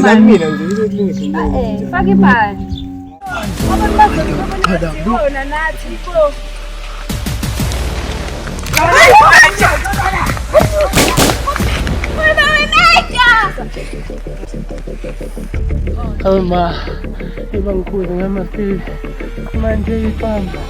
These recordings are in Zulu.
Anginayo imali. Faka imali. Abantu bazobona nathi bo. Awu ma, ibangikhuze ngamasibi manje ipamba.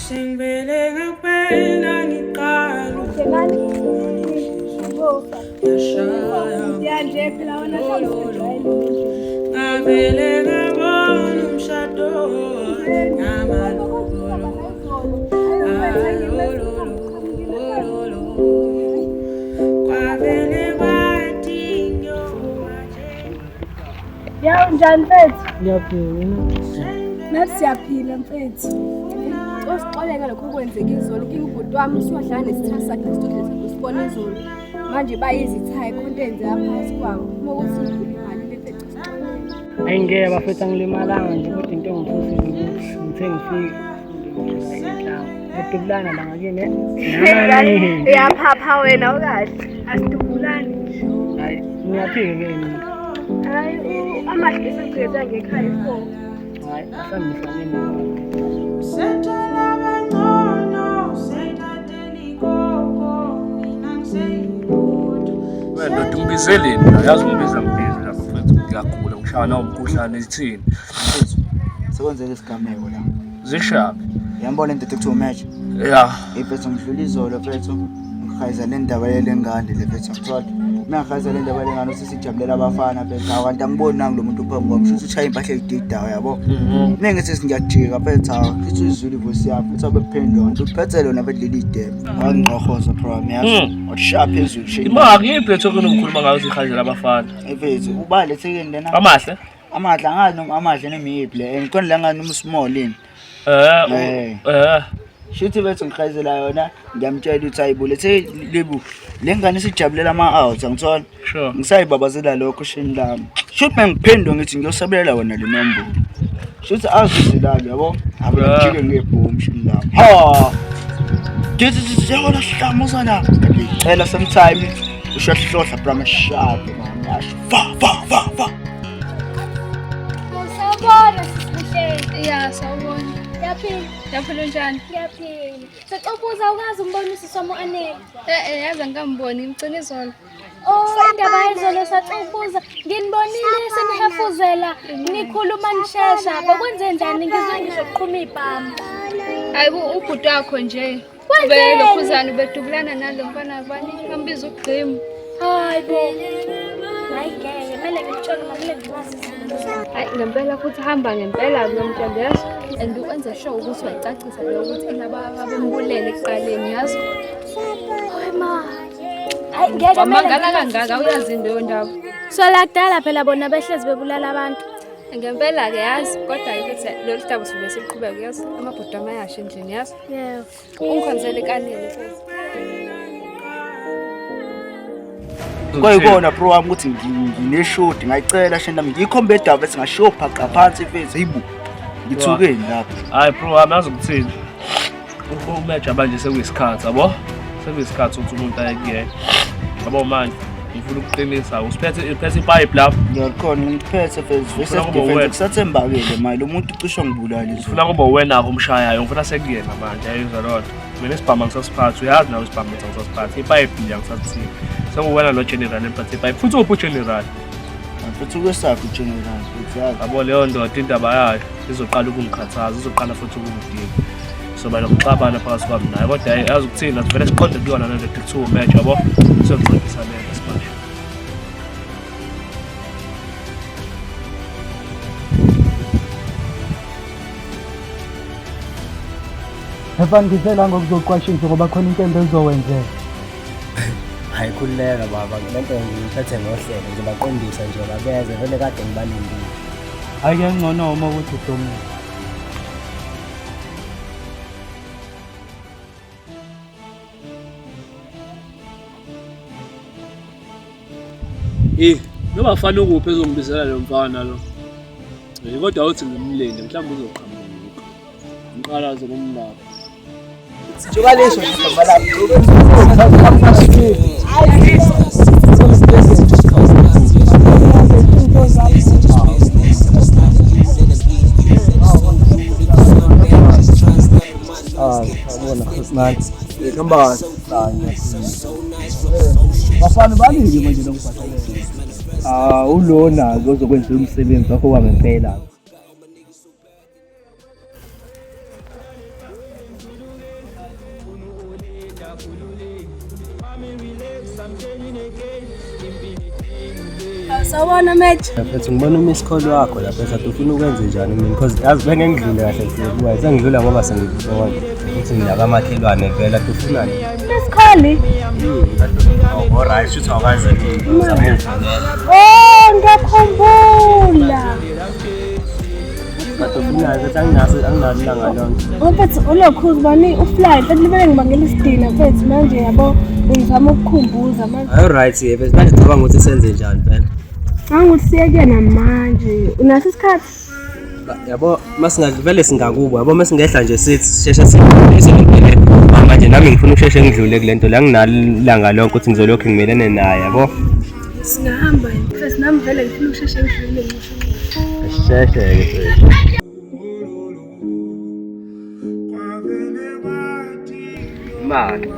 Sengivele ngakubona ngiqala ngavele ngabona umshado namalobolo alololololo kwavele kwathi nyoka Ya unjani mfethu? Ngiyaphila. Nathi siyaphila mfethu. Usixoleke lokho okwenzeka izolo inkinga ubhuti wami usuwadlala nesitha sakhe nesitudle usibona izolo. Manje bayizithayi khonto eyenzeka phakathi kwabo. Uma kuthi ulimalile mfethu usixolele. Ayi ngeke bafethu angilimalanga nje kodwa into engifusile ukuthi ngithe ngifike Badubulana la ngakini. Uyaphapha wena ukahle. Asidubulani nje. Hayi, ngiyaphika ke mina. Hayi amahle esegcwele ngekhaya ifo. Hayi, asambisaneni. Sethola abangcono sethathela ikoko mina ngiseyibutho Wena ndoda ungibizeleni la? Yazi ungibiza ngibizi lapha mfethu ngiyagula ngishaya nawo umkhuhlane ithini? Sekwenzeka isigameko la. Zishaphi? Yambona indoda ekuthiwa umatch. Ya. Mfethu ngidlula izolo mfethu. Ngihayiza le ndaba yale ngane le mfethu ngithola. Mina ngihayiza le ndaba yale ngane uthi sijabulela abafana mfethu. Hawu kanti angiboni nangu lo muntu phambi kwami. Shuthi ushaya impahla eyididayo yabo. Mina ngithi ngiyajika mfethu hawu. Shuthi uyizwile ivoice yami mfethu abephendula. Kanti uphethe lona mfethu leli debe. Wangingqohoza bro yazi. Washaya phezulu shit. Imaki yiphi le token okhuluma ngayo ukuthi ihayizela abafana? Mfethu ubale thekeni lena. Amahle? Amahle angazi noma amahle noma iyiphi le. And khona la ngani noma small yini. Eh, eh. Shuthi bethu ngihayizela yona ngiyamtshela ukuthi hayibo lethe lebu le ngane isijabulela ama-out angithola Sure. ngisayibabazela lokho shini lami shuthi mengiphendwa ngithi ngiyosabulela wena le nombolo shuthi azizilalo yabo Yeah. abajike ngebhomu shini lami ha ngithi yabona hlamuza la ngicela sometime ushahlohla bra mashado mama yasho fa fa fa fa Sawubona sisibuhleni. Ya sawubona. Ngiyaphila. Yaphila unjani? Ngiyaphila. Sexobuza ukazi umbona usisi wami u-Anele. Eh eh yazi angikamboni ngimgcina izolo. Oh, indaba yezolo saxobuza. Nginibonile senihefuzela nikhuluma nishesha. Bekwenze njani ngizwe ngisho kuqhuma ibhamu. Hayi ubhuti wakho nje. Wenzeni? Ubelokhuzana ubedubulana nalo mfana bani bambiza ugqimu. Hayi bo. Hayi ngeke, kumele ngimtshele kumele ngimazise. Hayi ngempela futhi hamba ngempela kuyomtshela yazi. And wenze sure ukuthi wayicacisa leyo ukuthi laba abambulele ekuqaleni yazi. Hayi ma. Hayi ngeke kumele. Wamangala kangaka uyazi leyo ndaba. So la kudala phela bona behlezi bebulala abantu. Ngempela-ke yazi kodwa-ke futhi lolu daba sobe siqhubeka yazi amabhuti amayasha endlini yazi. Yebo. Ungikhonzele kanini futhi. Kwayikona bro wami ukuthi ngineshodi ngayicela shini lami ngiyikhombe edaba bese ngashophaqa phansi mfethu hayibo ngithukeni lapho Hayi bro wami yazi ukuthini? Umeja manje sekuyisikhathi yabo? Sekuyisikhathi ukuthi umuntu aye kuyena. Yabo manje ngifuna ukuqinisa usiphethe uphethe ipipe lapho. Ngiyakhona ngiphethe mfethu Ufuna kuba uwena. kusathembakele manje lo muntu ucishe ngibulala izolo Ngifuna kuba wena umshayayo ngifuna sekuyena manje ayizwa loo nto. Mina isibhamu angisasiphathi uyazi nawe isibhamu ukuthi angisasiphathi ipipe nje angisathithi. Sekuwena lo general emphathe ipipe futhi uphi ugeneral? Mfethu ukwesaphi ugeneral mfethu yazi Yabo leyo ndoda indaba yayo izoqala ukungikhathaza izoqala futhi ukungidinga. Soba nokuxabana phakathi kwami naye kodwa yazi ukuthini asivele siqonde kuyona le ndoda kuthiwa umeja yabo siyoqondisa le nto simanje. Mfana ngithe la ngokuzoqwashisa ngoba khona into embi ezowenzeka. Hayi khululeka baba, lento ngiyiphethe ngohlelo, ngizobaqondisa nje babeze vele kade ngibalindile. Hhayi ke ngcono uma ukuthi udomile. Eh, noma fana ukuphi ezongibizela lo mfana lo. Eh, kodwa uthi ngimlinde mhlawumbe uzoqhamuka. Ngiqala aze kumlapha. Njengoba leso igama lami. Ah, yabona Khosman. Hamba kahle. Bafana baningi manje lo ngibhadalele. Ah, ulona ke ozokwenza umsebenzi wakho wangempela. Sawubona Meja. Mfethu ngibona umiss call wakho lapha esathi ufuna ukwenze njani mina because yazi benge ngidlule kahle ngifike kuwe sengidlula ngoba sengikubona ukuthi ngiyakamakhelwane vele ade ufunani. Miss Collie. Oh, alright, shuthi awukaze uzame ungifonela. Oh, ngiyakhumbula. Kade ufunani mfethu anginaso anginalo ilanga lonke. Mfethu ulokhu ubani ufly mfethu libele ngibangela isidina mfethu manje yabo ngizama ukukhumbuza manje. Alright ke mfethu manje cabanga ukuthi senze njani phela. Anguthi siye kuyena manje. Unaso isikhathi? Yabo masingavele singakubo yabo masingehla nje sithi sisheshe sidlulise lento le. Manje nami ngifuna ukusheshe ngidlule kule nto la nginalo ilanga lonke ukuthi ngizolokhu ngimelene naye yabo. Singahamba mfethu nami vele ngifuna ukusheshe ngidlule ngisho. Sisheshe ke mfethu. Imali.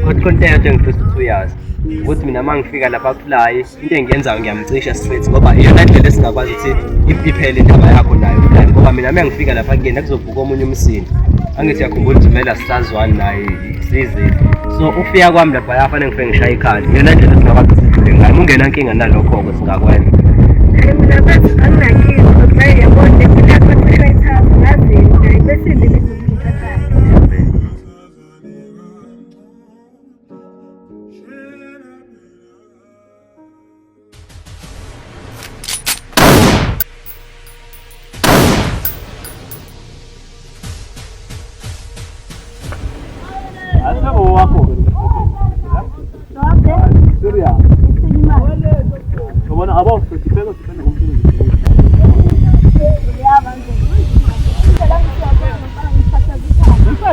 Kodwa into eyodwa engifisa ukuthi uyazi ukuthi mina uma ngifika lapha kufly into engiyenzayo ngiyamcisha straight ngoba iyona ndlela esingakwazi ukuthi iphele indaba yakho nayo ufly ngoba mina uma ngifika lapha kuyena kuzovuka omunye umsindo. Angithi uyakhumbula ukuthi vele asisazwani naye sizile. So ukufika kwami lapha yafanele ngifike ngishaye ikhanda. Iyona ndlela esingakwazi ukuthi sidlule ngayo. Uma ungenankinga nalokho-ke singakwenza. Mina mfethu anginankinga kodwa yabo le mpilo yakho cishe ayithatha ngazi naye bese indlela izokuthatha. Asebo wakho ke lo. Serious. Yabona abo sithipeka sithanda umsebenzi.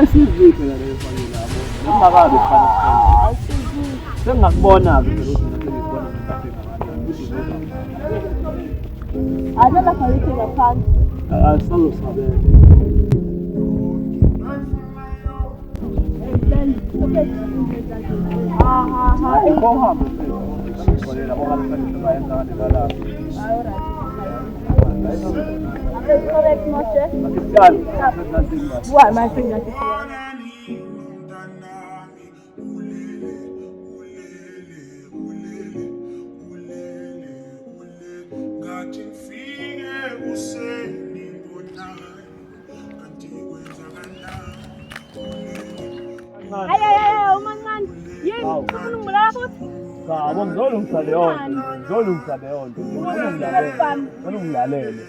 Isiziphi phela leyo fake labo. Noma kabe kufanele sithenge. Sengingakubona-ke phela ukuthi mina sengikubona ngithathe ngabantu. Ukuthi uzoza. Asizosabela. Uhambe mfethu. Labo Ngathi ngifike kuseni ngonani kanti kwenzakalani. Hayi hayi hayi umancane. Yini ufuna ungibulala futhi? Cha, bo ngizolungisa leyo nto. Ngizolungisa leyo nto. Ngifuna ungilalele.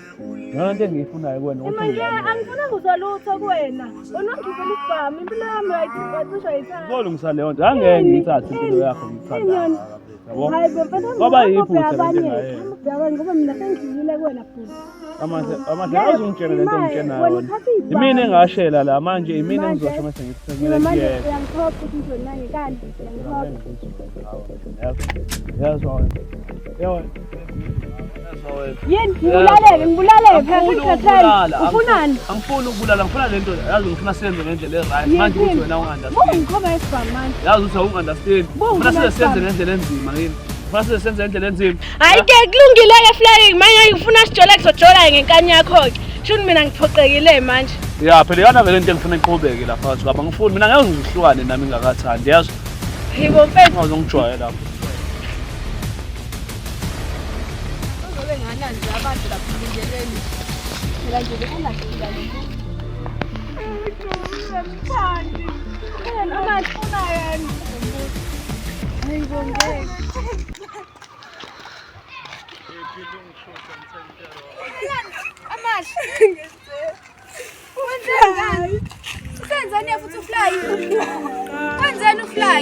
Yona into engiyifunayo kuwena ukuthi Manje ungilalele. angifuna kuzwa lutho kuwena. Wena ungivela isibhamu impilo yami wacisha yithatha. Ngizolungisa leyo nto. Angeke ngiyithathe impilo yakho ngiyithandayo. Yabo? Hayi bo mfethu Kwaba yiphutha lento engayenza. Ngibheka ngoba mina sengidlulile kuwena futhi. Amahle amahle awuzungitshela lento ongitshena Wena yona. uthatha ibhamu. Imina engashela la manje imina Manje- engizosho mase ngikuthengele Mina manje kuyena. uyangikhopha ukuthi ngizonani kanti uyangikhopha. Yazwa wena. Yebo. Yazwa wena. Yini ngibulaleke ngibulaleke phela Angifuni sengikhathele. ukubulala, Ufunani? Angifuni ukubulala, ngifuna lento yazi ngifuna senze ngendlela e-right. Manje ukuthi wena ungi-understand. Bungikhomba isibhamu manje. Yazi ukuthi awungi-understand. Bungikhomba Ngifuna size senze isibhamu. ngendlela enzima yini. Ngifuna size senze ngendlela enzima. Hayi ke kulungile-ke flying manje ngifuna sijole kuzojola ngenkani yakho-ke. Shuthi mina ngiphoqekile manje. Ya phela iyona vele into engifuna iqhubeke la phakathi kwami. Angifuni mina ngeke ngihlukane nami ngingakathandi yazi. Yibo mfethu. Ungazongijwayela lapho. Kuzobe nganani abantu lapha endleleni. Phela nje bekungafika lo muntu. Mthandi. Yena angafuna yena. Hayibo ngeke. Amahle. Wenzani? Usenzani futhi ufly? Wenzani ufly?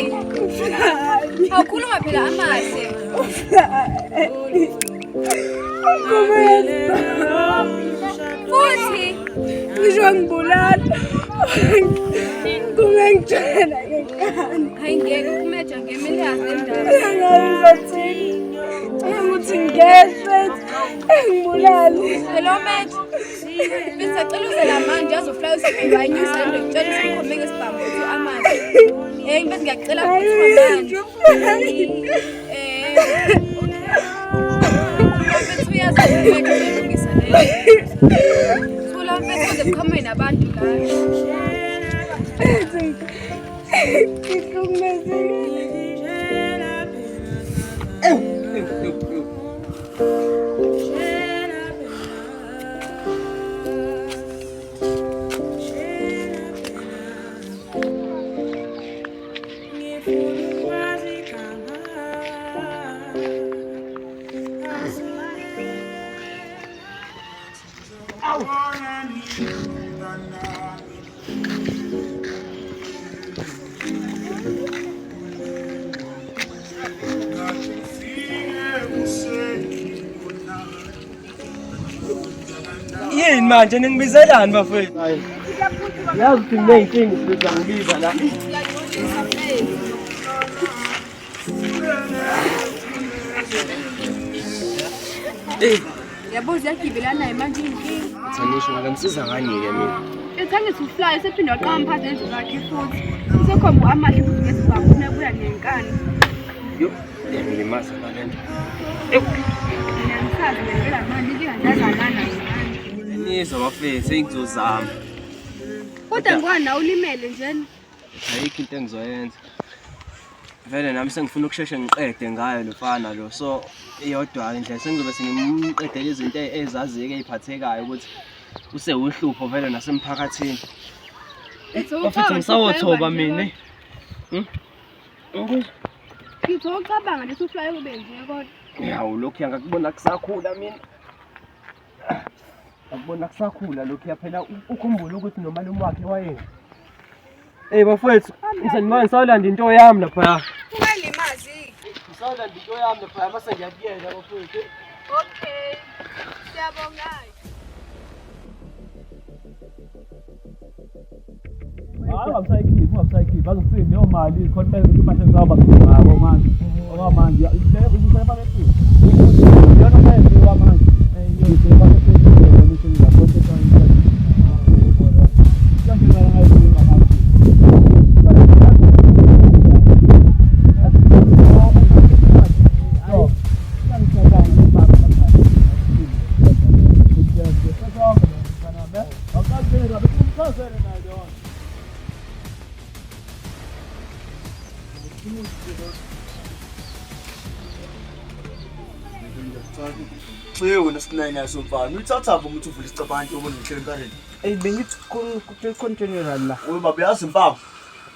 Awukhuluma phela amahle. Futhi ngisho ngibulala. Kume ngitshela ngenkani. Hayi ngeke ukumeja ngemele yazi le ndaba. Ngizothini? Ukuthi ngehle ngibulale. Hello match. Bese cela uze la manje azofly usephinde wanyusa into ngitshela usukhombe ngesibhamu uthi amahle. Eh bese ngiyacela futhi manje. Eh mfethu uyazi ukuthi uyalungisa leyo. Thula mfethu uze kuqhamuke nabantu la. Ngihlukumezekile. Yini manje ningibizelani bafethu? Yazi ukuthi nginey'nkinga sibiza ngibiza la. Yabo ziyagibela naye manje inkinga. Thanisho ngingamsiza ngani-ke mina? Ethangithi ufly usephinde waqala phansi endlu zakhe futhi. Usekhomba amahle futhi ngesibhamu unabuya nenkani. Yo, ngiyangilimaza ngale nto. Mina ngisazi ngempela manje inkinga ngiyazalana manje. Nizwa bafethu sengizozama. Kodwa ngoba nawe ulimele njena. Ayikho into engizoyenza. Vele nami sengifuna ukusheshe ngiqede ngayo lo mfana lo. So iyodwa indlela sengizobe sengimqedela izinto ezazike eziphathekayo ukuthi usewuhlupho vele nasemphakathini. Bafethu ngisawothoba mina. Ngikuzwa. Ngithi ucabanga nje ufly kube nje kodwa. Yawu lokhu ngakubona kusakhula mina. Akubona kusakhula lokhu phela ukhumbule ukuthi nomalume wakhe wayena. Hey bafethu, ngisanibona ngisawulanda into yami lapha. Ungalimazi. Ngisawulanda into yami lapha mase ngiyakuyela bafethu. Okay. Siyabonga. Hayi ungasayikhiphi, ungasayikhiphi. Azokuthini leyo mali khona impela impahla zabo ngabo manje. Okwamanje le usefake iyona mayenziwa manje. Wena sinayina somfana uyithatha phi ukuthi uvule isicabhanti ubone ngihlele enkareni? Eyi bengithi khona general la. Oye baba yazi mfana.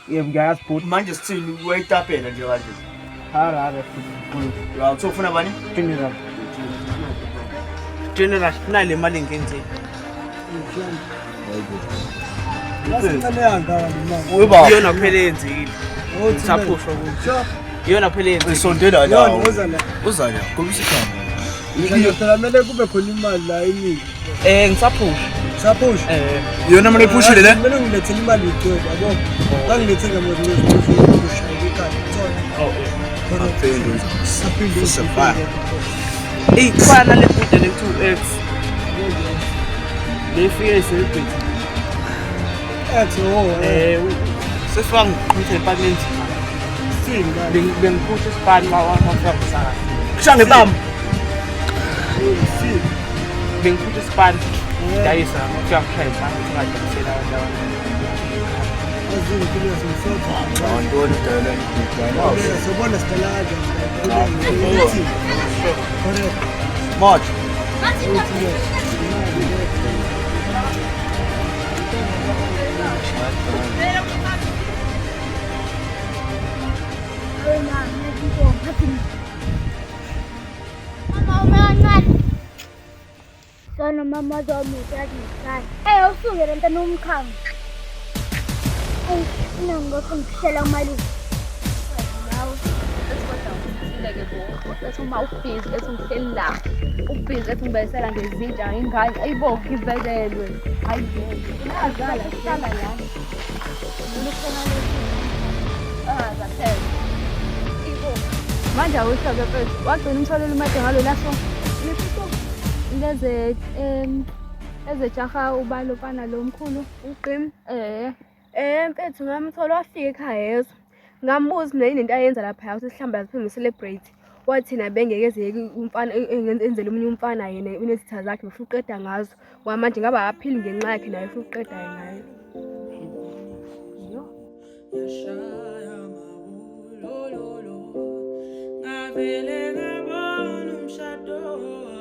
Yebo ngiyazi bhuti. Manje sithini uyayitapela nje kanje. Harare futhi. Ya uthi ufuna bani? General. General nale mali ngenzeni. Yasincane kangaka le mali. Oye baba. Iyona kuphela eyenzekile. Ngisaphushwa kuyo. Iyona kuphela eyenzekile. Isondela la. Uza la. Uza la. Gobisa ikhamba. Phela kumele kube khona imali la eningi. Ngisaphusha. Saphusha? Iyona mali ephushile le? Kumele ngilethele imali igcwele yabo. Ngangilethele ngamali ngizoshayela ikhadi. Aphinde Usefire. Eyi kufana nale bhuda le 2X. Le ifike celebrate. X oh. Sesifika ngiqhuthe empakeni enzima. Bengiphusha isipani mawafika kusakaza. Kusha ngebamba. Bengiphusha isipani. Dayisa ngifika ngishaya isipani singadayisela abantu abaningi. Antoni udayela ibhidla. Sobona sidala kanjani. Correct. March. Wena ngithi Mama umancane. Sona mama zomuthi yazi. Eh usuke lento nomkhango. Ayi mina ngokho ngishela umalume. Nawe esikodwa uthile-ke bo ethi uma ubhizi ethi ngihleli la ubhizi ethi ngibeyisela ngezinja ingane ayibo ngivelelwe hayi ngeke hlala la manje awusho-ke mfethu wagcina umtholele umade ngalo laso leze ezejaha ubalo fana lo mkhulu Uqimi. eh Mfethu ngamthola wafika ekhaya yezwa. Ngambuza mina yini into ayenza lapha ukuthi sihlamba siphinde celebrate. Wathi na bengeke ezeke umfana enzele omunye umfana yena unezitha zakhe befuna uqeda ngazo. Ngoba manje ngabe akaphili ngenxa yakhe naye ufuna uqeda ngayo. Ngavele ngabona umshado.